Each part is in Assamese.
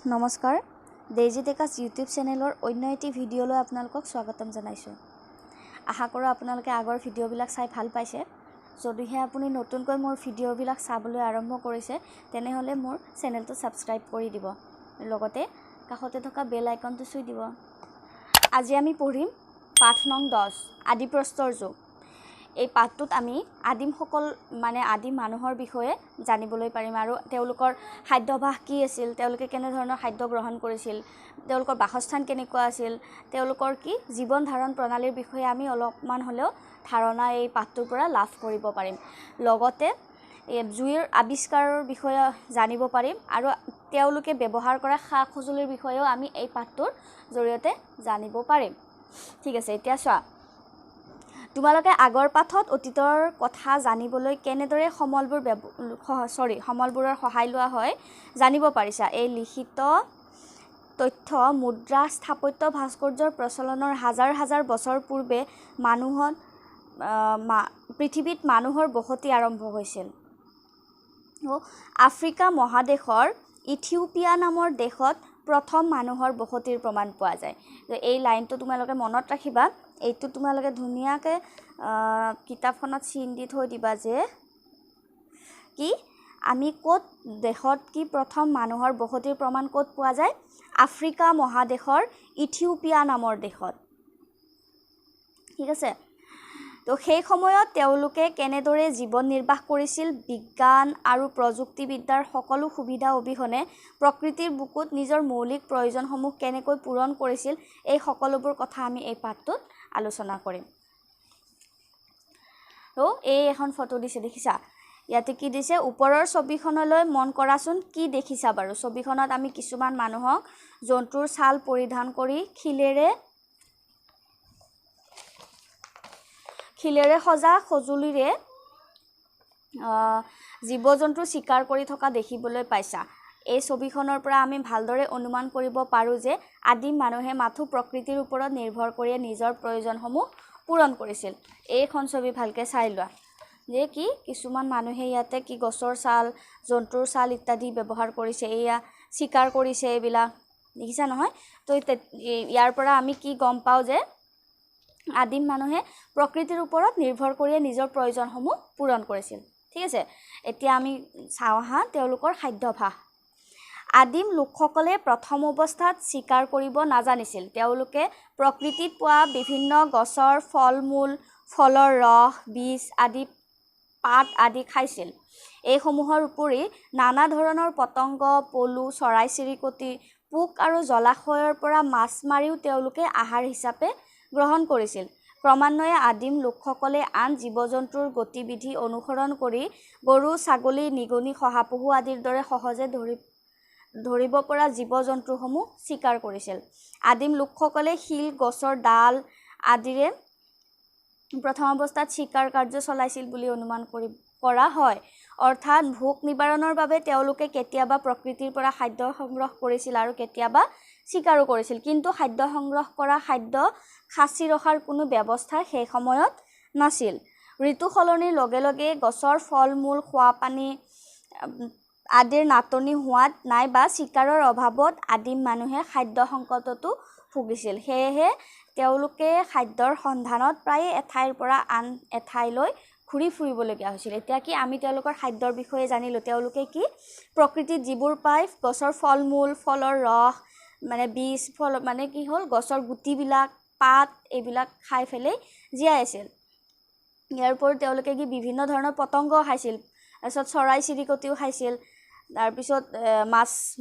নমস্কাৰ, ডেইজি টেকাছ ইউটিউব চেনেলৰ অন্য এটি ভিডিঅ'লৈ আপোনালোকক স্বাগতম জনাইছোঁ। আশা কৰোঁ আপোনালোকে আগৰ ভিডিঅ'বিলাক চাই ভাল পাইছে। যদিহে আপুনি নতুনকৈ মোৰ ভিডিঅ'বিলাক চাবলৈ আৰম্ভ কৰিছে, তেনেহ'লে মোৰ চেনেলটো ছাবস্ক্ৰাইব কৰি দিব, লগতে কাষতে থকা বেল আইকনটো চুই দিব। আজি আমি পঢ়িম পাঠ নং 10, আদিপ্ৰস্তৰ যুগ। এই পাঠটোত আমি আদিমসকল মানে আদিম মানুহৰ বিষয়ে জানিবলৈ পাৰিম আৰু তেওঁলোকৰ খাদ্যাভ্যাস কি আছিল, তেওঁলোকে কেনেধৰণৰ খাদ্য গ্ৰহণ কৰিছিল, তেওঁলোকৰ বাসস্থান কেনেকুৱা আছিল, তেওঁলোকৰ কি জীৱন ধাৰণ প্ৰণালীৰ বিষয়ে আমি অলপমান হ'লেও ধাৰণা এই পাঠটোৰ পৰা লাভ কৰিব পাৰিম। লগতে জুইৰ আৱিষ্কাৰৰ বিষয়ে জানিব পাৰিম আৰু তেওঁলোকে ব্যৱহাৰ কৰা সা সঁজুলিৰ বিষয়েও আমি এই পাঠটোৰ জৰিয়তে জানিব পাৰিম। ঠিক আছে, এতিয়া চোৱা, তোমালোকে আগৰ পাঠত অতীতৰ কথা জানিবলৈ কেনেদৰে সমলবোৰ সমলবোৰৰ সহায় লোৱা হয় জানিব পাৰিছা। এই লিখিত তথ্য মুদ্ৰা, স্থাপত্য, ভাস্কৰ্যৰ প্ৰচলনৰ হাজাৰ হাজাৰ বছৰ পূৰ্বে মানুহত পৃথিৱীত মানুহৰ বসতি আৰম্ভ হৈছিল। আফ্ৰিকা মহাদেশৰ ইথিওপিয়া নামৰ দেশত প্ৰথম মানুহৰ বসতিৰ প্ৰমাণ পোৱা যায়। এই লাইনটো তোমালোকে মনত ৰাখিবা। এইটো তোমালোকে ধুনীয়াকৈ কিতাপখনত চিন দি থৈ দিবা যে কি আমি ক'ত দেশত কি প্ৰথম মানুহৰ বসতিৰ প্ৰমাণ ক'ত পোৱা যায়, আফ্ৰিকা মহাদেশৰ ইথিওপিয়া নামৰ দেশত। ঠিক আছে, তো সেই সময়ত তেওঁলোকে কেনেদৰে জীৱন নিৰ্বাহ কৰিছিল, বিজ্ঞান আৰু প্ৰযুক্তিবিদ্যাৰ সকলো সুবিধা অবিহনে প্ৰকৃতিৰ বুকুত নিজৰ মৌলিক প্ৰয়োজনসমূহ কেনেকৈ পূৰণ কৰিছিল, এই সকলোবোৰ কথা আমি এই পাঠটোত আলোচনা কৰিম। তো এই এখন ফটো দিছে, দেখিছা? ইয়াতে কি দিছে, ওপৰৰ ছবিখনলৈ মন কৰাচোন, কি দেখিছা বাৰু? ছবিখনত আমি কিছুমান মানুহক জন্তুৰ ছাল পৰিধান কৰি শিলেৰে সজা সঁজুলিৰে জীৱ জন্তু চিকাৰ কৰি থকা দেখিবলৈ পাইছা। এই ছবিখনৰ পৰা আমি ভালদৰে অনুমান কৰিব পাৰোঁ যে আদিম মানুহে মাথো প্ৰকৃতিৰ ওপৰত নিৰ্ভৰ কৰিয়ে নিজৰ প্ৰয়োজনসমূহ পূৰণ কৰিছিল। এইখন ছবি ভালকৈ চাই লোৱা যে কি কিছুমান মানুহে ইয়াতে কি গছৰ ছাল, জন্তুৰ ছাল ইত্যাদি ব্যৱহাৰ কৰিছে, এয়া চিকাৰ কৰিছে, এইবিলাক দেখিছা নহয়? তো ইয়াৰ পৰা আমি কি গম পাওঁ যে আদিম মানুহে প্ৰকৃতিৰ ওপৰত নিৰ্ভৰ কৰিয়ে নিজৰ প্ৰয়োজনসমূহ পূৰণ কৰিছিল। ঠিক আছে, এতিয়া আমি চাওঁ আহা তেওঁলোকৰ খাদ্যাভ্যাস। আদিম লোকসকলে প্ৰথম অৱস্থাত চিকাৰ কৰিব নাজানিছিল। তেওঁলোকে প্ৰকৃতিত পোৱা বিভিন্ন গছৰ ফল মূল, ফলৰ ৰস, বীজ আদি, পাত আদি খাইছিল। এইসমূহৰ উপৰি নানা ধৰণৰ পতংগ, পলু, চৰাই চিৰিকটি, পোক আৰু জলাশয়ৰ পৰা মাছ মাৰিও তেওঁলোকে আহাৰ হিচাপে গ্ৰহণ কৰিছিল। ক্ৰমান্বয়ে আদিম লোকসকলে আন জীৱ জন্তুৰ গতিবিধি অনুসৰণ কৰি গৰু, ছাগলী, নিগনি, শহাপহু আদিৰ দৰে সহজে ধৰিব পৰা জীৱ জন্তুসমূহ চিকাৰ কৰিছিল। আদিম লোকসকলে শিল, গছৰ ডাল আদিৰে প্ৰথম অৱস্থাত চিকাৰ কাৰ্য চলাইছিল বুলি অনুমান কৰা হয়। অৰ্থাৎ ভোক নিবাৰণৰ বাবে তেওঁলোকে কেতিয়াবা প্ৰকৃতিৰ পৰা খাদ্য সংগ্ৰহ কৰিছিল আৰু কেতিয়াবা চিকাৰো কৰিছিল। কিন্তু খাদ্য সংগ্ৰহ কৰা খাদ্য সাঁচি ৰখাৰ কোনো ব্যৱস্থা সেই সময়ত নাছিল। ঋতু সলনিৰ লগে লগে গছৰ ফল মূল, খোৱাপানী আদিৰ নাটনি হোৱাত নাইবা চিকাৰৰ অভাৱত আদিম মানুহে খাদ্য সংকটতো ভুগিছিল। সেয়েহে তেওঁলোকে খাদ্যৰ সন্ধানত প্ৰায়ে এঠাইৰ পৰা আন এঠাইলৈ ঘূৰি ফুৰিবলগীয়া হৈছিল। এতিয়া কি আমি তেওঁলোকৰ খাদ্যৰ বিষয়ে জানিলোঁ। তেওঁলোকে কি প্ৰকৃতিত যিবোৰ পায়, গছৰ ফল মূল, ফলৰ ৰস, মানে বীজ, ফল মানে কি হ'ল, গছৰ গুটিবিলাক, পাত এইবিলাক খাই পেলাই জীয়াই আছিল। ইয়াৰ উপৰিও তেওঁলোকে কি বিভিন্ন ধৰণৰ পতংগ খাইছিল, তাৰপিছত চৰাই চিৰিকটিও খাইছিল, তাৰপিছত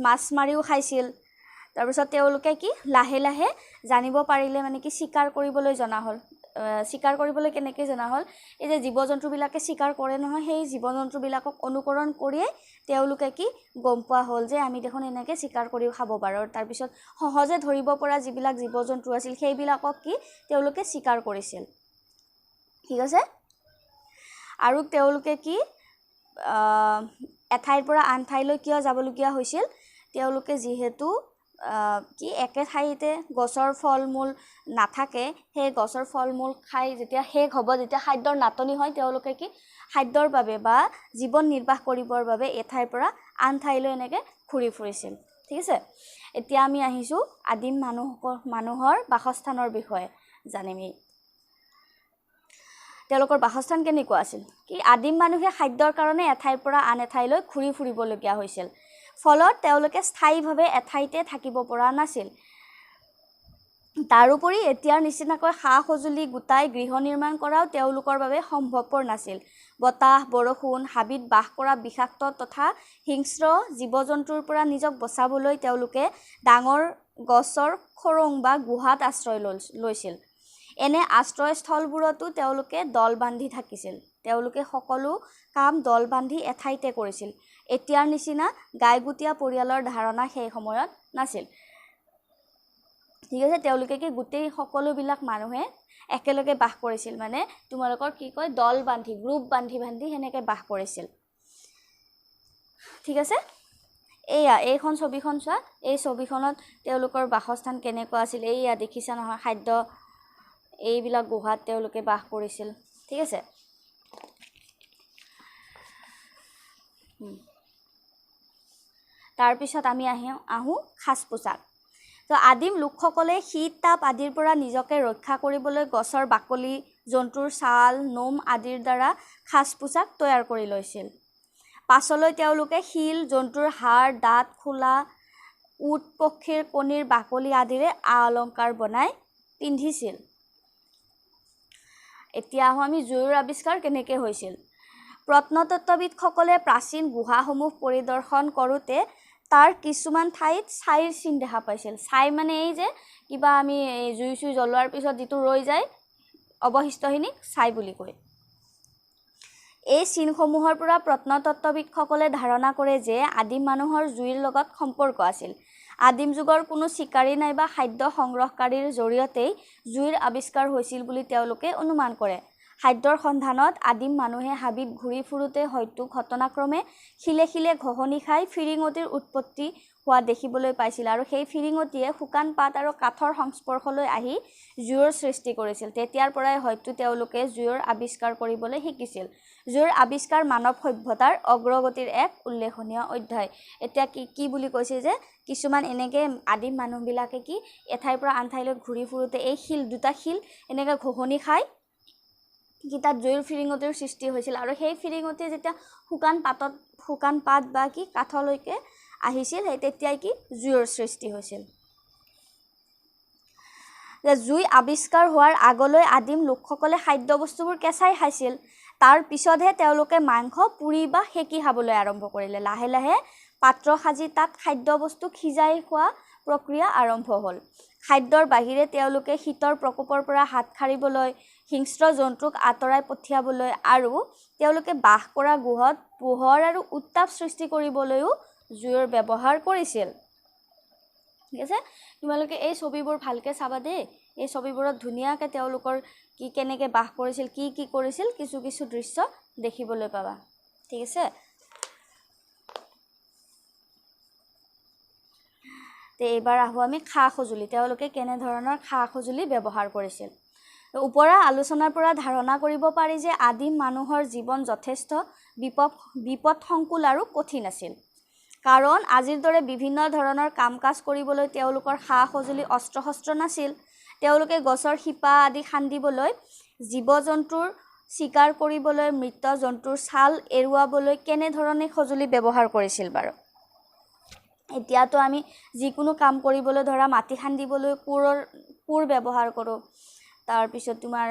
মাছ মাৰিও খাইছিল। তাৰপিছত তেওঁলোকে কি লাহে লাহে জানিব পাৰিলে মানে কি চিকাৰ কৰিবলৈ জনা হ'ল। চিকাৰ কৰিবলৈ কেনেকৈ জনা হ'ল, এই যে জীৱ জন্তুবিলাকে চিকাৰ কৰে নহয়, সেই জীৱ জন্তুবিলাকক অনুকৰণ কৰিয়ে তেওঁলোকে কি গম পোৱা হ'ল যে আমি দেখোন এনেকৈ চিকাৰ কৰিও খাব পাৰোঁ। তাৰপিছত সহজে ধৰিব পৰা যিবিলাক জীৱ জন্তু আছিল সেইবিলাকক কি তেওঁলোকে চিকাৰ কৰিছিল। ঠিক আছে, আৰু তেওঁলোকে কি এঠাইৰ পৰা আন ঠাইলৈ কিয় যাবলগীয়া হৈছিল, তেওঁলোকে যিহেতু কি একে ঠাইতে গছৰ ফল মূল নাথাকে, সেই গছৰ ফল মূল খাই যেতিয়া শেষ হ'ব, যেতিয়া খাদ্যৰ নাটনি হয়, তেওঁলোকে কি খাদ্যৰ বাবে বা জীৱন নিৰ্বাহ কৰিবৰ বাবে এঠাইৰ পৰা আন ঠাইলৈ এনেকৈ ঘূৰি ফুৰিছিল। ঠিক আছে, এতিয়া আমি আহিছোঁ আদিম মানুহৰ বাসস্থানৰ বিষয়ে জানিমেই। তেওঁলোকৰ বাসস্থান কেনেকুৱা আছিল? কি আদিম মানুহে খাদ্যৰ কাৰণে এঠাইৰ পৰা আন এঠাইলৈ ঘূৰি ফুৰিবলগীয়া হৈছিল, ফলত তেওঁলোকে স্থায়ীভাৱে এঠাইতে থাকিব পৰা নাছিল। তাৰোপৰি এতিয়াৰ নিচিনাকৈ সা সঁজুলি গোটাই গৃহ নিৰ্মাণ কৰাও তেওঁলোকৰ বাবে সম্ভৱপৰ নাছিল। বতাহ, বৰষুণ, হাবিত বাস কৰা বিষাক্ত তথা হিংস্ৰ জীৱ জন্তুৰ পৰা নিজক বচাবলৈ তেওঁলোকে ডাঙৰ গছৰ খৰং বা গুহাত আশ্ৰয় লৈছিল। এনে আশ্ৰয়স্থলবোৰতো তেওঁলোকে দল বান্ধি থাকিছিল। তেওঁলোকে সকলো কাম দল বান্ধি এঠাইতে কৰিছিল। এতিয়াৰ নিচিনা গাইগুটীয়া পৰিয়ালৰ ধাৰণা সেই সময়ত নাছিল। ঠিক আছে, তেওঁলোকে কি গোটেই সকলোবিলাক মানুহে একেলগে বাস কৰিছিল, মানে তোমালোকৰ কি কয় দল বান্ধি, গ্ৰুপ বান্ধি বান্ধি সেনেকৈ বাস কৰিছিল। ঠিক আছে, এইয়া এইখন ছবিখন চোৱা, এই ছবিখনত তেওঁলোকৰ বাসস্থান কেনেকুৱা আছিল এইয়া দেখিছা নহয়, খাদ্য এইবিলাক গুহাত তেওঁলোকে বাস কৰিছিল। ঠিক আছে, তাৰপিছত আমি আহোঁ সাজ পোছাক। তো আদিম লোকসকলে শীত তাপ আদিৰ পৰা নিজকে ৰক্ষা কৰিবলৈ গছৰ বাকলি, জন্তুৰ ছাল, নোম আদিৰ দ্বাৰা সাজ পোছাক তৈয়াৰ কৰি লৈছিল। পাছলৈ তেওঁলোকে শিল, জন্তুৰ হাড়, দাঁত, খোলা, উট পক্ষীৰ কণীৰ বাকলি আদিৰে আ অলংকাৰ বনাই পিন্ধিছিল। এতিয়া আহোঁ আমি জুইৰ আৱিষ্কাৰ কেনেকৈ হৈছিল। প্ৰত্নতত্ত্ববিদসকলে প্ৰাচীন গুহাসমূহ পৰিদৰ্শন কৰোঁতে তাৰ কিছুমান ঠাইত ছাইৰ চিন দেখা পাইছিল। ছাই মানে এই যে কিবা আমি জুই চুই জ্বলোৱাৰ পিছত যিটো ৰৈ যায় অৱশিষ্টখিনিক ছাই বুলি কয়। এই চিনসমূহৰ পৰা প্ৰত্নতত্ত্ববিদসকলে ধাৰণা কৰে যে আদিম মানুহৰ জুইৰ লগত সম্পৰ্ক আছিল। আদিম যুগৰ কোনো চিকাৰী নাইবা খাদ্য সংগ্ৰহকাৰীৰ জৰিয়তেই জুইৰ আৱিষ্কাৰ হৈছিল বুলি তেওঁলোকে অনুমান কৰে। খাদ্যৰ সন্ধানত আদিম মানুহে হাবিত ঘূৰি ফুৰোঁতে হয়তো ঘটনাক্ৰমে শিলে শিলে ঘঁহনি খাই ফিৰিঙতিৰ উৎপত্তি হোৱা দেখিবলৈ পাইছিল আৰু সেই ফিৰিঙতিয়ে শুকান পাত আৰু কাঠৰ সংস্পৰ্শলৈ আহি জুইৰ সৃষ্টি কৰিছিল। তেতিয়াৰ পৰাই হয়তো তেওঁলোকে জুইৰ আৱিষ্কাৰ কৰিবলৈ শিকিছিল। জুইৰ আৱিষ্কাৰ মানৱ সভ্যতাৰ অগ্ৰগতিৰ এক উল্লেখনীয় অধ্যায়। এতিয়া কি কি বুলি কৈছে যে কিছুমান এনেকৈ আদিম মানুহবিলাকে কি এঠাইৰ পৰা আন ঠাইলৈ ঘূৰি ফুৰোঁতে এই শিল দুটা শিল এনেকৈ ঘঁহনি খাই কি তাত জুইৰ ফিৰিঙতিৰ সৃষ্টি হৈছিল আৰু সেই ফিৰিঙতিয়ে যেতিয়া শুকান পাত বা কি কাঠলৈকে আহিছিল, সেই তেতিয়াই কি জুইৰ সৃষ্টি হৈছিল। জুই আৱিষ্কাৰ হোৱাৰ আগলৈ আদিম লোকসকলে খাদ্যবস্তুবোৰ কেঁচাই খাইছিল। তাৰ পিছতহে তেওঁলোকে মাংস পুৰি বা সেকি খাবলৈ আৰম্ভ কৰিলে। লাহে লাহে পাত্ৰ সাজি তাত খাদ্যবস্তু সিজাই খোৱা প্ৰক্ৰিয়া আৰম্ভ হ'ল। খাদ্যৰ বাহিৰে তেওঁলোকে শীতৰ প্ৰকোপৰ পৰা হাত সাৰিবলৈ, হিংস্ৰ জন্তুক আঁতৰাই পঠিয়াবলৈ আৰু তেওঁলোকে বাস কৰা গুহত পোহৰ আৰু উত্তাপ সৃষ্টি কৰিবলৈও জুইৰ ব্যৱহাৰ কৰিছিল। ঠিক আছে, তোমালোকে এই ছবিবোৰ ভালকৈ চাবা দেই। এই ছবিবোৰত ধুনীয়াকৈ তেওঁলোকৰ কি কেনেকৈ বাস কৰিছিল, কি কি কৰিছিল, কিছু কিছু দৃশ্য দেখিবলৈ পাবা। ঠিক আছে, এইবাৰ আহোঁ আমি খা সঁজুলি। তেওঁলোকে কেনেধৰণৰ খা সঁজুলি ব্যৱহাৰ কৰিছিল। ওপৰৰ আলোচনাৰ পৰা ধাৰণা কৰিব পাৰি যে আদিম মানুহৰ জীৱন যথেষ্ট বিপদসংকুল আৰু কঠিন আছিল। কাৰণ আজিৰ দৰে বিভিন্ন ধৰণৰ কাম কাজ কৰিবলৈ তেওঁলোকৰ সা সঁজুলি, অস্ত্ৰ শস্ত্ৰ নাছিল। তেওঁলোকে গছৰ শিপা আদি খান্দিবলৈ, জীৱ জন্তুৰ চিকাৰ কৰিবলৈ, মৃত জন্তুৰ ছাল এৰুৱাবলৈ কেনেধৰণে সঁজুলি ব্যৱহাৰ কৰিছিল বাৰু? এতিয়াতো আমি যিকোনো কাম কৰিবলৈ ধৰা মাটি খান্দিবলৈ কোৰ ব্যৱহাৰ কৰোঁ, তাৰপিছত তোমাৰ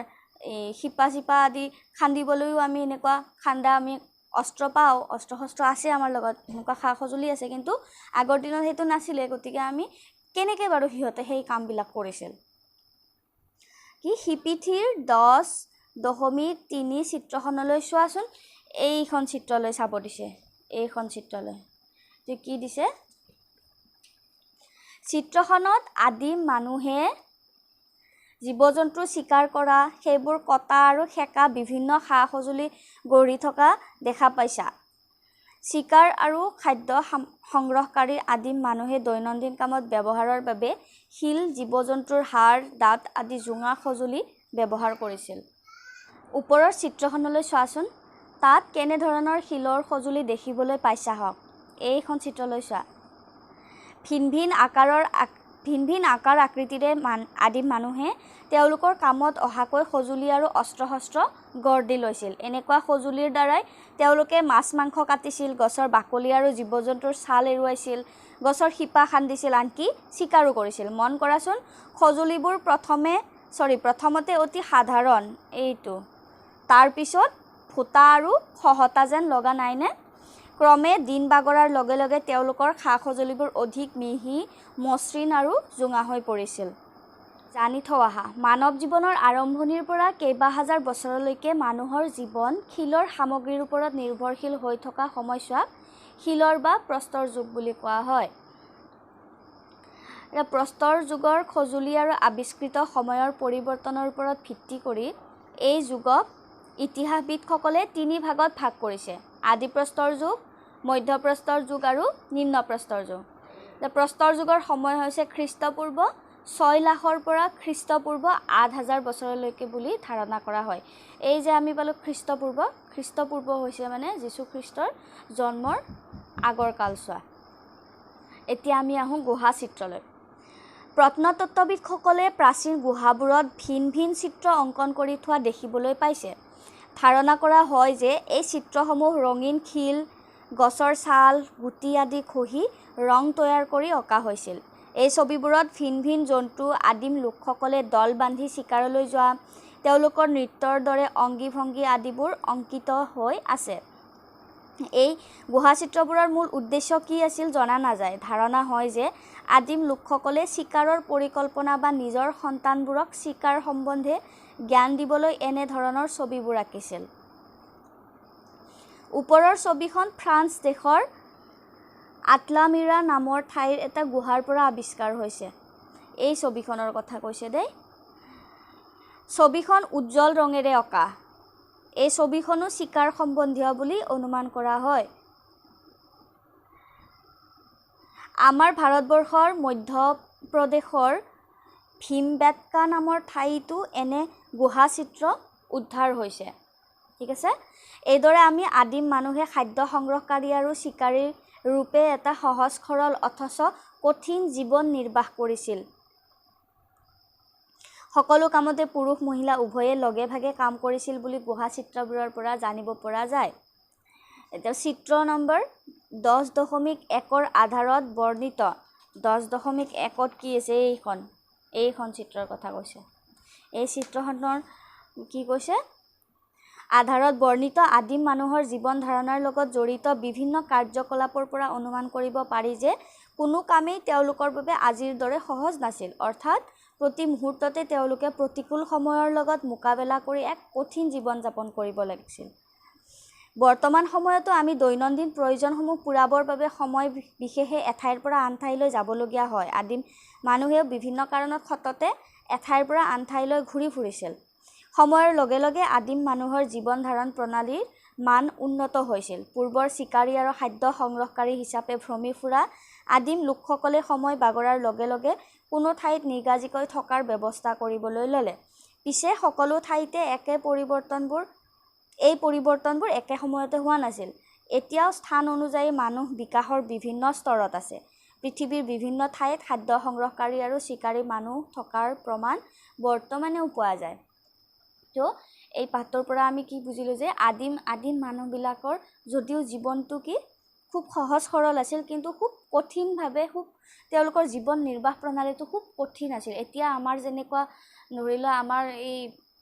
এই শিপা চিপা আদি খান্দিবলৈও আমি এনেকুৱা খান্দা আমি অস্ত্ৰ পাওঁ, অস্ত্ৰ শস্ত্ৰ আছে আমাৰ লগত, এনেকুৱা সা সঁজুলি আছে। কিন্তু আগৰ দিনত সেইটো নাছিলে, গতিকে আমি কেনেকৈ বাৰু সিহঁতে সেই কামবিলাক কৰিছিল? কি সিপিঠিৰ 10.3 চিত্ৰখনলৈ চোৱাচোন। এইখন চিত্ৰলৈ চাব দিছে, এইখন চিত্ৰলৈ কি দিছে? চিত্ৰখনত আদিম মানুহে জীৱ জন্তু চিকাৰ কৰা, সেইবোৰ কটা আৰু সেকা বিভিন্ন সা সঁজুলি গঢ়ি থকা দেখা পাইছা। চিকাৰ আৰু খাদ্য সংগ্ৰহকাৰী আদিম মানুহে দৈনন্দিন কামত ব্যৱহাৰৰ বাবে শিল, জীৱ জন্তুৰ হাড়, দাঁত আদি জোঙা সঁজুলি ব্যৱহাৰ কৰিছিল। ওপৰৰ চিত্ৰখনলৈ চোৱাচোন, তাত কেনেধৰণৰ শিলৰ সঁজুলি দেখিবলৈ পাইছা হওক। এইখন চিত্ৰলৈ চোৱা। ভিন ভিন আকাৰৰ ভিন ভিন আকাৰ আকৃতিৰে আদিম মানুহে তেওঁলোকৰ কামত অহাকৈ সঁজুলি আৰু অস্ত্ৰ শস্ত্ৰ গঢ় দি লৈছিল। এনেকুৱা সঁজুলিৰ দ্বাৰাই তেওঁলোকে মাছ মাংস কাটিছিল, গছৰ বাকলি আৰু জীৱ জন্তুৰ ছাল এৰুৱাইছিল, গছৰ শিপা খান্দিছিল, আনকি চিকাৰো কৰিছিল। মন কৰাচোন, সঁজুলিবোৰ প্ৰথমতে অতি সাধাৰণ, এইটো তাৰপিছত ফুটা আৰু খহটা যেন লগা নাইনে? ক্ৰমে দিন বাগৰাৰ লগে লগে তেওঁলোকৰ সা সঁজুলিবোৰ অধিক মিহি, মসৃণ আৰু জোঙা হৈ পৰিছিল। জানি থওঁ আহা, মানৱ জীৱনৰ আৰম্ভণিৰ পৰা কেইবা হাজাৰ বছৰলৈকে মানুহৰ জীৱন শিলৰ সামগ্ৰীৰ ওপৰত নিৰ্ভৰশীল হৈ থকা সময়ছোৱাক শিলৰ বা প্ৰস্তৰ যুগ বুলি কোৱা হয়। প্ৰস্তৰ যুগৰ সঁজুলি আৰু আৱিষ্কৃত সময়ৰ পৰিৱৰ্তনৰ ওপৰত ভিত্তি কৰি এই যুগক ইতিহাসবিদসকলে তিনি ভাগত ভাগ কৰিছে: আদি প্ৰস্তৰ যুগ, মধ্যপ্ৰস্তৰ যুগ আৰু নিম্ন প্ৰস্তৰ যুগ। প্ৰস্তৰ যুগৰ সময় হৈছে খ্ৰীষ্টপূৰ্ব 6 লাখৰ পৰা খ্ৰীষ্টপূৰ্ব 8000 বছৰলৈকে বুলি ধাৰণা কৰা হয়। এই যে আমি পালোঁ খ্ৰীষ্টপূৰ্ব, খ্ৰীষ্টপূৰ্ব হৈছে মানে যীশুখ্ৰীষ্টৰ জন্মৰ আগৰ কালচোৱা। এতিয়া আমি আহোঁ গুহা চিত্ৰলৈ। প্ৰত্নতত্ত্ববিদসকলে প্ৰাচীন গুহাবোৰত ভিন ভিন চিত্ৰ অংকন কৰি থোৱা দেখিবলৈ পাইছে। ধাৰণা কৰা হয় যে এই চিত্ৰসমূহ ৰঙীন শিল, গছৰ ছাল, গুটি আদি ঘঁহি ৰং তৈয়াৰ কৰি অঁকা হৈছিল। এই ছবিবোৰত ভিন ভিন জন্তু, আদিম লোকসকলে দল বান্ধি চিকাৰলৈ যোৱা, তেওঁলোকৰ নৃত্যৰ দৰে অংগী ভংগী আদিবোৰ অংকিত হৈ আছে। এই গুহা চিত্ৰবোৰৰ মূল উদ্দেশ্য কি আছিল জনা নাযায়। ধাৰণা হয় যে আদিম লোকসকলে চিকাৰৰ পৰিকল্পনা বা নিজৰ সন্তানবোৰক চিকাৰ সম্বন্ধে জ্ঞান দিবলৈ এনে ধৰণৰ ছবিবোৰ আঁকিছিল। ওপৰৰ ছবিখন ফ্ৰান্স দেশৰ আটলামিৰা নামৰ ঠাইৰ এটা গুহাৰ পৰা আৱিষ্কাৰ হৈছে। এই ছবিখনৰ কথা কৈছে দেই। ছবিখন উজ্জ্বল ৰঙেৰে অঁকা। এই ছবিখনো চিকাৰ সম্বন্ধীয় বুলি অনুমান কৰা হয়। আমাৰ ভাৰতবৰ্ষৰ মধ্যপ্ৰদেশৰ ভীমবেটকা নামৰ ঠাইতো এনে গুহা চিত্ৰ উদ্ধাৰ হৈছে। ঠিক আছে, এইদৰে আমি আদিম মানুহে খাদ্য সংগ্ৰহকাৰী আৰু চিকাৰীৰ ৰূপে এটা সহজ সৰল অথচ কঠিন জীৱন নিৰ্বাহ কৰিছিল। সকলো কামতে পুৰুষ মহিলা উভয়ে লগে ভাগে কাম কৰিছিল বুলি গুহা চিত্ৰবোৰৰ পৰা জানিব পৰা যায়। এতিয়া চিত্ৰ নম্বৰ 10.1ৰ আধাৰত বৰ্ণিত 10.1ত কি আছে, এইখন চিত্ৰৰ কথা কৈছে। এই চিত্ৰখনৰ কি কৈছে, আধাৰত বৰ্ণিত আদিম মানুহৰ জীৱন ধাৰণাৰ লগত জড়িত বিভিন্ন কাৰ্যকলাপৰ পৰা অনুমান কৰিব পাৰি যে কোনো কামেই তেওঁলোকৰ বাবে আজিৰ দৰে সহজ নাছিল। অৰ্থাৎ প্ৰতি মুহূৰ্ততে তেওঁলোকে প্ৰতিকূল সময়ৰ লগত মোকাবিলা কৰি এক কঠিন জীৱন যাপন কৰিব লাগিছিল। বৰ্তমান সময়তো আমি দৈনন্দিন প্ৰয়োজনসমূহ পূৰাবৰ বাবে সময় বিশেষে এঠাইৰ পৰা আন ঠাইলৈ যাবলগীয়া হয়। আদিম মানুহেও বিভিন্ন কাৰণত সততে এঠাইৰ পৰা আন ঠাইলৈ ঘূৰি ফুৰিছিল। সময়ৰ লগে লগে আদিম মানুহৰ জীৱন ধাৰণ প্ৰণালীৰ মান উন্নত হৈছিল। পূৰ্বৰ চিকাৰী আৰু খাদ্য সংগ্ৰহকাৰী হিচাপে ভ্ৰমি ফুৰা আদিম লোকসকলে সময় বাগৰাৰ লগে লগে কোনো ঠাইত নিগাজিকৈ থকাৰ ব্যৱস্থা কৰিবলৈ ল'লে। পিছে সকলো ঠাইতে এই পৰিৱৰ্তনবোৰ একে সময়তে হোৱা নাছিল। এতিয়াও স্থান অনুযায়ী মানুহ বিকাশৰ বিভিন্ন স্তৰত আছে। পৃথিৱীৰ বিভিন্ন ঠাইত খাদ্য সংগ্ৰহকাৰী আৰু চিকাৰী মানুহ থকাৰ প্ৰমাণ বৰ্তমানেও পোৱা যায়। তো এই পাঠটোৰ পৰা আমি কি বুজিলোঁ যে আদিম মানুহবিলাকৰ যদিও জীৱনটো কি খুব সহজ সৰল আছিল, কিন্তু খুব কঠিনভাৱে খুব তেওঁলোকৰ জীৱন নিৰ্বাহ প্ৰণালীটো খুব কঠিন আছিল। এতিয়া আমাৰ যেনেকুৱা ধৰি লোৱা আমাৰ এই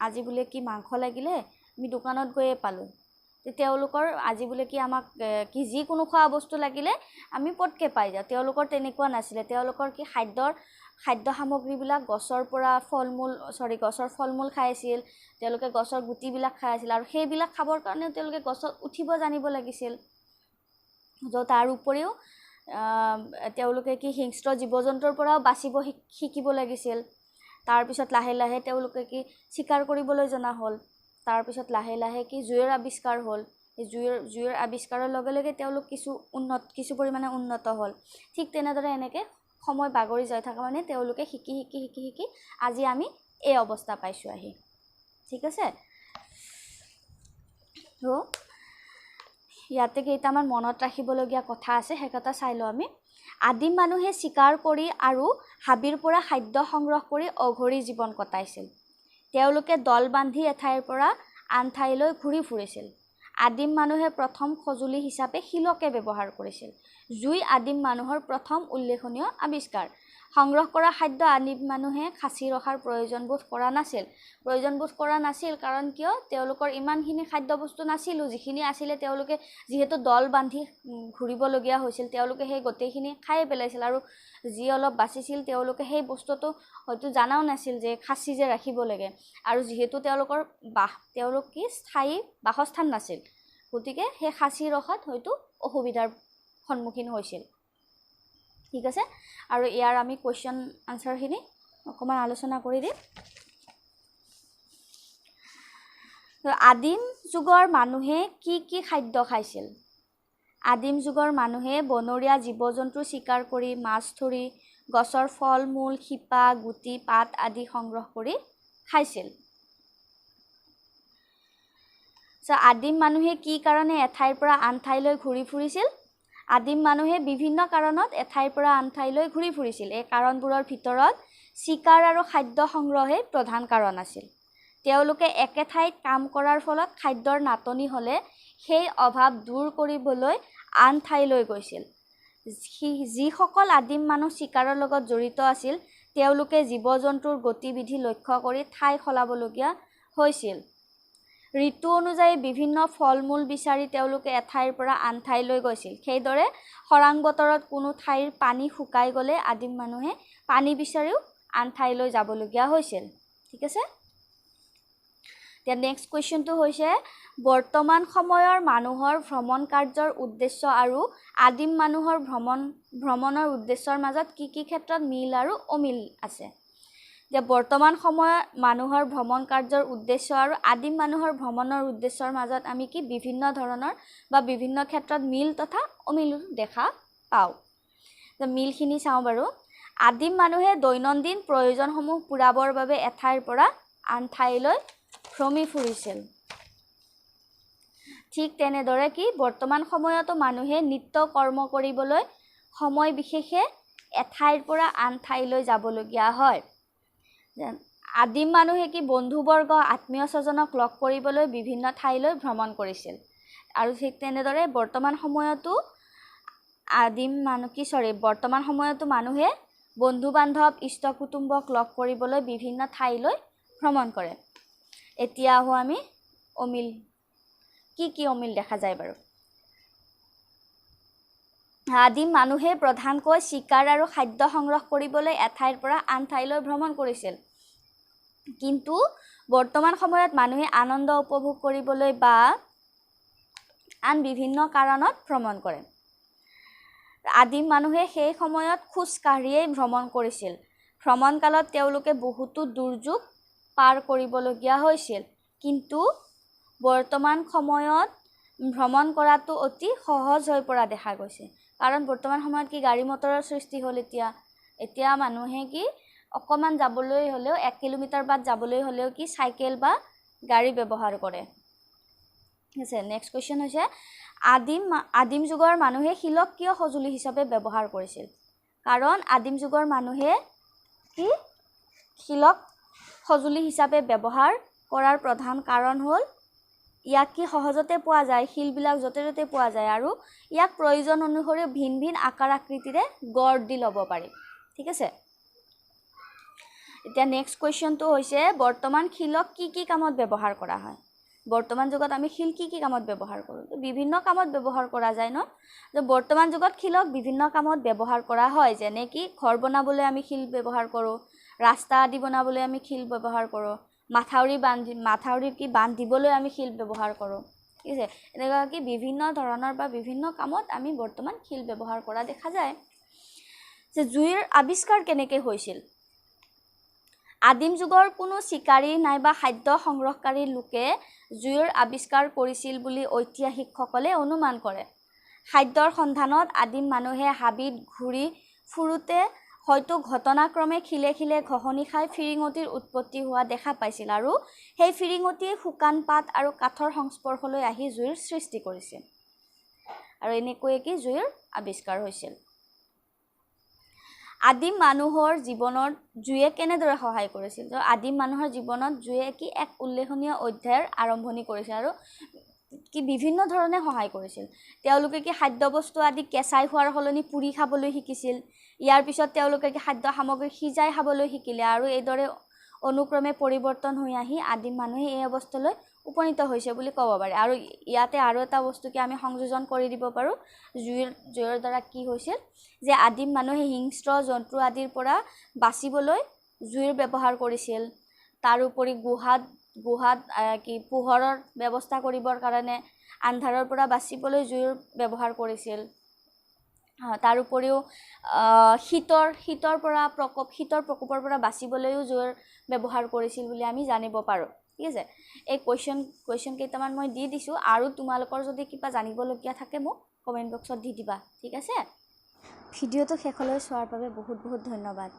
আজি বোলে কি মাংস লাগিলে আমি দোকানত গৈয়ে পালোঁ, তেওঁলোকৰ আজি বোলে কি আমাক কি যিকোনো খোৱা বস্তু লাগিলে আমি পটকৈ পাই যাওঁ, তেওঁলোকৰ তেনেকুৱা নাছিলে। তেওঁলোকৰ কি খাদ্য সামগ্ৰীবিলাক গছৰ পৰা গছৰ ফল মূল খাই আছিল, তেওঁলোকে গছৰ গুটিবিলাক খাই আছিল আৰু সেইবিলাক খাবৰ কাৰণেও তেওঁলোকে গছত উঠিব জানিব লাগিছিল। তাৰ উপৰিও তেওঁলোকে কি হিংস্ৰ জীৱ জন্তুৰ পৰাও বাচিব শিকিব লাগিছিল। তাৰপিছত লাহে লাহে তেওঁলোকে কি চিকাৰ কৰিবলৈ জনা হ'ল। তাৰপিছত লাহে লাহে কি জুইৰ আৱিষ্কাৰ হ'ল। জুইৰ আৱিষ্কাৰৰ লগে লগে তেওঁলোক কিছু পৰিমাণে উন্নত হ'ল। ঠিক তেনেদৰে এনেকৈ সময় বাগৰি যাই থকা মানে তেওঁলোকে শিকি শিকি শিকি শিকি আজি আমি এই অৱস্থা পাইছোঁ আহি। ঠিক আছে, তো ইয়াতে কেইটামান মনত ৰাখিবলগীয়া কথা আছে, সেই কথা চাই লওঁ আমি। আদিম মানুহে চিকাৰ কৰি আৰু হাবিৰ পৰা খাদ্য সংগ্ৰহ কৰি অঘৰী জীৱন কটাইছিল। তেওঁলোকে দল বান্ধি এঠাইৰ পৰা আন ঠাইলৈ ঘূৰি ফুৰিছিল। আদিম মানুহে প্ৰথম সঁজুলি হিচাপে শিলকে ব্যৱহাৰ কৰিছিল। জুই আদিম মানুহৰ প্ৰথম উল্লেখনীয় আৱিষ্কাৰ। সংগ্ৰহ কৰা খাদ্য আদিম মানুহে সাঁচি ৰখাৰ প্ৰয়োজনবোধ কৰা নাছিল। প্ৰয়োজনবোধ কৰা নাছিল কাৰণ কিয়, তেওঁলোকৰ ইমানখিনি খাদ্যবস্তু নাছিলো, যিখিনি আছিলে তেওঁলোকে যিহেতু দল বান্ধি ঘূৰিবলগীয়া হৈছিল, তেওঁলোকে সেই গোটেইখিনি খায়ে পেলাইছিল আৰু যি অলপ বাচিছিল তেওঁলোকে সেই বস্তুটো হয়তো জনাও নাছিল যে সাঁচি যে ৰাখিব লাগে। আৰু যিহেতু তেওঁলোকৰ বাস, তেওঁলোক কি স্থায়ী বাসস্থান নাছিল, গতিকে সেই সাঁচি ৰখাত হয়তো অসুবিধাৰ সন্মুখীন হৈছিল। ঠিক আছে, আৰু ইয়াৰ আমি কুৱেশ্যন আনচাৰখিনি অকণমান আলোচনা কৰি দিম। আদিম যুগৰ মানুহে কি কি খাদ্য খাইছিল? আদিম যুগৰ মানুহে বনৰীয়া জীৱ জন্তু চিকাৰ কৰি, মাছ ধৰি, গছৰ ফল মূল, শিপা, গুটি, পাত আদি সংগ্ৰহ কৰি খাইছিল। আদিম মানুহে কি কাৰণে এঠাইৰ পৰা আন ঠাইলৈ ঘূৰি ফুৰিছিল? আদিম মানুহে বিভিন্ন কাৰণত এঠাইৰ পৰা আন ঠাইলৈ ঘূৰি ফুৰিছিল। এই কাৰণবোৰৰ ভিতৰত চিকাৰ আৰু খাদ্য সংগ্ৰহেই প্ৰধান কাৰণ আছিল। তেওঁলোকে একে ঠাইত কাম কৰাৰ ফলত খাদ্যৰ নাটনি হ'লে সেই অভাৱ দূৰ কৰিবলৈ আন ঠাইলৈ গৈছিল। যিসকল আদিম মানুহ চিকাৰৰ লগত জড়িত আছিল তেওঁলোকে জীৱ জন্তুৰ গতিবিধি লক্ষ্য কৰি ঠাই সলাবলগীয়া হৈছিল। ঋতু অনুযায়ী বিভিন্ন ফল মূল বিচাৰি তেওঁলোকে এঠাইৰ পৰা আন ঠাইলৈ গৈছিল। সেইদৰে খৰাং বতৰত কোনো ঠাইৰ পানী শুকাই গ'লে আদিম মানুহে পানী বিচাৰিও আন ঠাইলৈ যাবলগীয়া হৈছিল। ঠিক আছে, এতিয়া নেক্সট কুৱেশ্যনটো হৈছে বৰ্তমান সময়ৰ মানুহৰ ভ্ৰমণ কাৰ্যৰ উদ্দেশ্য আৰু আদিম মানুহৰ ভ্ৰমণৰ উদ্দেশ্যৰ মাজত কি কি ক্ষেত্ৰত মিল আৰু অমিল আছে? যে বৰ্তমান সময়ত মানুহৰ ভ্ৰমণ কাৰ্যৰ উদ্দেশ্য আৰু আদিম মানুহৰ ভ্ৰমণৰ উদ্দেশ্যৰ মাজত আমি কি বিভিন্ন ধৰণৰ বা বিভিন্ন ক্ষেত্ৰত মিল তথা অমিল দেখা পাওঁ। মিলখিনি চাওঁ বাৰু। আদিম মানুহে দৈনন্দিন প্ৰয়োজনসমূহ পূৰাবৰ বাবে এঠাইৰ পৰা আন ঠাইলৈ ভ্ৰমি ফুৰিছিল। ঠিক তেনেদৰে কি বৰ্তমান সময়তো মানুহে নিত্য কৰ্ম কৰিবলৈ সময় বিশেষে এঠাইৰ পৰা আন ঠাইলৈ যাবলগীয়া হয়। আদিম মানুহে কি বন্ধুবৰ্গ, আত্মীয় স্বজনক লগ কৰিবলৈ বিভিন্ন ঠাইলৈ ভ্ৰমণ কৰিছিল। আৰু ঠিক তেনেদৰে বৰ্তমান সময়তো আদিম মানুহ কি চৰি বৰ্তমান সময়তো মানুহে বন্ধু বান্ধৱ, ইষ্ট কুটুম্বক লগ কৰিবলৈ বিভিন্ন ঠাইলৈ ভ্ৰমণ কৰে। এতিয়া আহোঁ আমি অমিল, কি কি অমিল দেখা যায় বাৰু। আদিম মানুহে প্ৰধানকৈ চিকাৰ আৰু খাদ্য সংগ্ৰহ কৰিবলৈ এঠাইৰ পৰা আন ঠাইলৈ ভ্ৰমণ কৰিছিল। কিন্তু বৰ্তমান সময়ত মানুহে আনন্দ উপভোগ কৰিবলৈ বা আন বিভিন্ন কাৰণত ভ্ৰমণ কৰে। আদিম মানুহে সেই সময়ত খোজ কাঢ়িয়েই ভ্ৰমণ কৰিছিল। ভ্ৰমণকালত তেওঁলোকে বহুতো দুৰ্যোগ পাৰ কৰিবলগীয়া হৈছিল। কিন্তু বৰ্তমান সময়ত ভ্ৰমণ কৰাটো অতি সহজ হৈ পৰা দেখা গৈছে। কাৰণ বৰ্তমান সময়ত কি গাড়ী মটৰৰ সৃষ্টি হ'ল। এতিয়া এতিয়া মানুহে কি অকণমান যাবলৈ হ'লেও 1 কিলোমিটাৰ বাট যাবলৈ হ'লেও কি চাইকেল বা গাড়ী ব্যৱহাৰ কৰে। ঠিক আছে, নেক্সট কুৱেশ্যন হৈছে আদিম যুগৰ মানুহে শিলক কিয় সঁজুলি হিচাপে ব্যৱহাৰ কৰিছিল? কাৰণ আদিম যুগৰ মানুহে কি শিলক সঁজুলি হিচাপে ব্যৱহাৰ কৰাৰ প্ৰধান কাৰণ হ'ল ইয়াক কি সহজতে পোৱা যায়, শিলবিলাক য'তে ত'তে পোৱা যায় আৰু ইয়াক প্ৰয়োজন অনুসৰি ভিন ভিন আকাৰ আকৃতিৰে গঢ় দি ল'ব পাৰি। ঠিক আছে, এতিয়া নেক্সট কুৱেশ্যনটো হৈছে বৰ্তমান শিলক কি কি কামত ব্যৱহাৰ কৰা হয়? বৰ্তমান যুগত আমি শিল কি কি কামত ব্যৱহাৰ কৰোঁ? বিভিন্ন কামত ব্যৱহাৰ কৰা যায় ন। বৰ্তমান যুগত শিলক বিভিন্ন কামত ব্যৱহাৰ কৰা হয়, যেনে কি ঘৰ বনাবলৈ আমি শিল ব্যৱহাৰ কৰোঁ, ৰাস্তা আদি বনাবলৈ আমি শিল ব্যৱহাৰ কৰোঁ, মাথাউৰি কি বান্ধিবলৈ আমি শিল ব্যৱহাৰ কৰোঁ। ঠিক আছে, এনেকুৱা কি বিভিন্ন ধৰণৰ বা বিভিন্ন কামত আমি বৰ্তমান শিল ব্যৱহাৰ কৰা দেখা যায়। যে জুইৰ আৱিষ্কাৰ কেনেকৈ হৈছিল? আদিম যুগৰ কোনো চিকাৰী নাইবা খাদ্য সংগ্ৰহকাৰী লোকে জুইৰ আৱিষ্কাৰ কৰিছিল বুলি ঐতিহাসিকসকলে অনুমান কৰে। খাদ্যৰ সন্ধানত আদিম মানুহে হাবিত ঘূৰি ফুৰোঁতে হয়তো ঘটনাক্ৰমে শিলে শিলে ঘঁহনি খাই ফিৰিঙতিৰ উৎপত্তি হোৱা দেখা পাইছিল আৰু সেই ফিৰিঙতিয়ে শুকান পাত আৰু কাঠৰ সংস্পৰ্শলৈ আহি জুইৰ সৃষ্টি কৰিছিল আৰু এনেকৈয়ে কি জুইৰ আৱিষ্কাৰ হৈছিল। আদিম মানুহৰ জীৱনত জুয়ে কেনেদৰে সহায় কৰিছিল? তো আদিম মানুহৰ জীৱনত জুয়ে কি এক উল্লেখনীয় অধ্যায়ৰ আৰম্ভণি কৰিছিল আৰু কি বিভিন্ন ধৰণে সহায় কৰিছিল। তেওঁলোকে কি খাদ্যবস্তু আদি কেঁচাই খোৱাৰ সলনি পুৰি খাবলৈ শিকিছিল। ইয়াৰ পিছত তেওঁলোকে কি খাদ্য সামগ্ৰী সিজাই খাবলৈ শিকিলে আৰু এইদৰে অনুক্ৰমে পৰিৱৰ্তন হৈ আহি আদিম মানুহে এই অৱস্থালৈ উপনীত হৈছে বুলি ক'ব পাৰে। আৰু ইয়াতে আৰু এটা বস্তু কি আমি সংযোজন কৰি দিব পাৰোঁ, জুইৰ দ্বাৰা কি হৈছিল যে আদিম মানুহে হিংস্ৰ জন্তু আদিৰ পৰা বাচিবলৈ জুইৰ ব্যৱহাৰ কৰিছিল। তাৰোপৰি গুহাত কি পোহৰৰ ব্যৱস্থা কৰিবৰ কাৰণে আন্ধাৰৰ পৰা বাচিবলৈ জুইৰ ব্যৱহাৰ কৰিছিল। তাৰোপৰিও শীতৰ প্ৰকোপৰ পৰা বাচিবলৈও জুইৰ ব্যৱহাৰ কৰিছিল বুলি আমি জানিব পাৰোঁ। ঠিক আছে, এই কুৱেশ্যন কেইটামান মই দি দিছোঁ আৰু তোমালোকৰ যদি কিবা জানিবলগীয়া থাকে মোক কমেণ্ট বক্সত দি দিবা। ঠিক আছে, ভিডিঅ'টো শেষলৈ চোৱাৰ বাবে বহুত বহুত ধন্যবাদ।